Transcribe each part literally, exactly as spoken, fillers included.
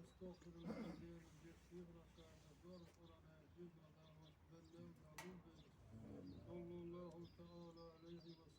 أستغفر الله العظيم. صلى الله تعالى عليه وسلم.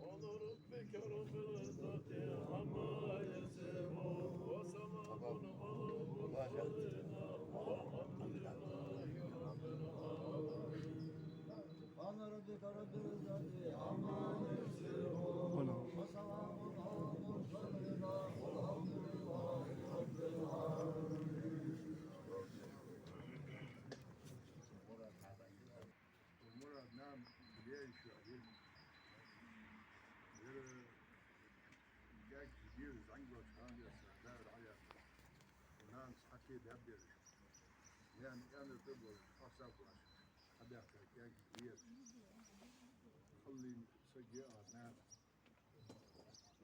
سبحان ربك رب العزة عما يصفون، وسلام على المرسلين، والحمد لله رب العالمين. سبحان ربك رب العزة عما يصفون، وسلام على المرسلين، والحمد لله رب العالمين. Мурад нана леша йоагӀа. Яра гӀаьгӀа деза зӀамига хан яца, дара Ӏаян. Нана цхьа кхе баьб бераш. Наьна аьнна тӀа болаш, хьасаб болаш, хьабаьхка кӀаьнк деза. Халлин саг я а нана.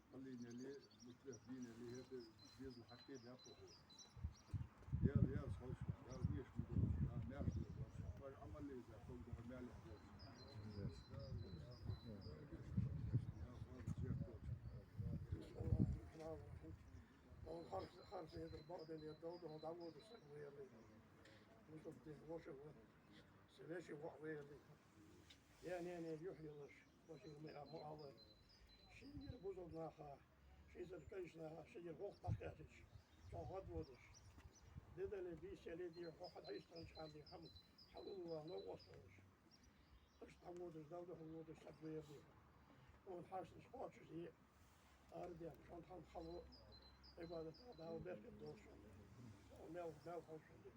Халлин яле, мутлех дийна яле, хӀета безам хьакхе баьб хьо. Ял, ял, хоза, ял, веш ма долаш, ял, мягӀа долаш, вай Ӏамал леза, хоза дар мелехь долаш. Ял, хоза зеркал. Вон харц, харц эдир бакъден я, дал духьал дӀаводаш саг ваялли. Мусулман дин воша ва. Са веший воӀ ваялли. Я нана юхь йолаш, вошийга ма а ма аллара. Шийгара бусалба наха, шийцара кӀайча наха, шийгара гӀулакх дӀакхаьчача, цо гӀад водаш. Дедале, бийсале, дий хьо хьа дӀайистханча хана дий хӀама, хьалулва новкъосталаш. Иштта хьаводаш, дал духьал водаш саг ваялли. Вон хьашташ кхоачаш е. Арадем, шоана хьалха хало, Ӏибадата Дала беркат долда шоана. Дала мел, мел хьалха шоана.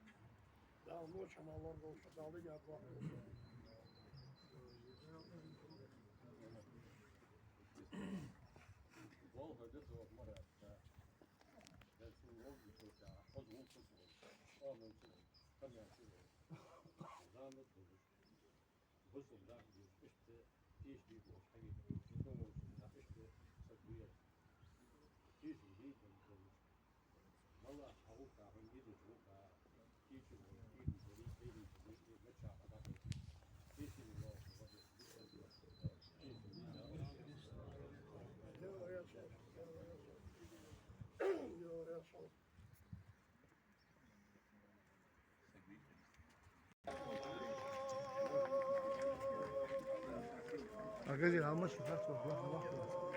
Дала ноча ма лорадолда шоана, Дала дигад лорадолда шоана. Болх де тхо, Мурад, да. Дар син ловги тхо, да, хоза гӀулакх ца гӀо. Амин, ца гӀо. Ханна ца гӀо. Замат долаш. Бусалба нах деза, иштта тешаш дий болаш хьавена, иштта тешаш дий болаш. Валлахь, хьа гӀулакха, хьона мидаж гӀулакха, тешаш вале, тешаш вале, тешаш вале, тешаш вале, тешаш вале, тешаш вале. Агазир, амма ши харц ва, ва, ва.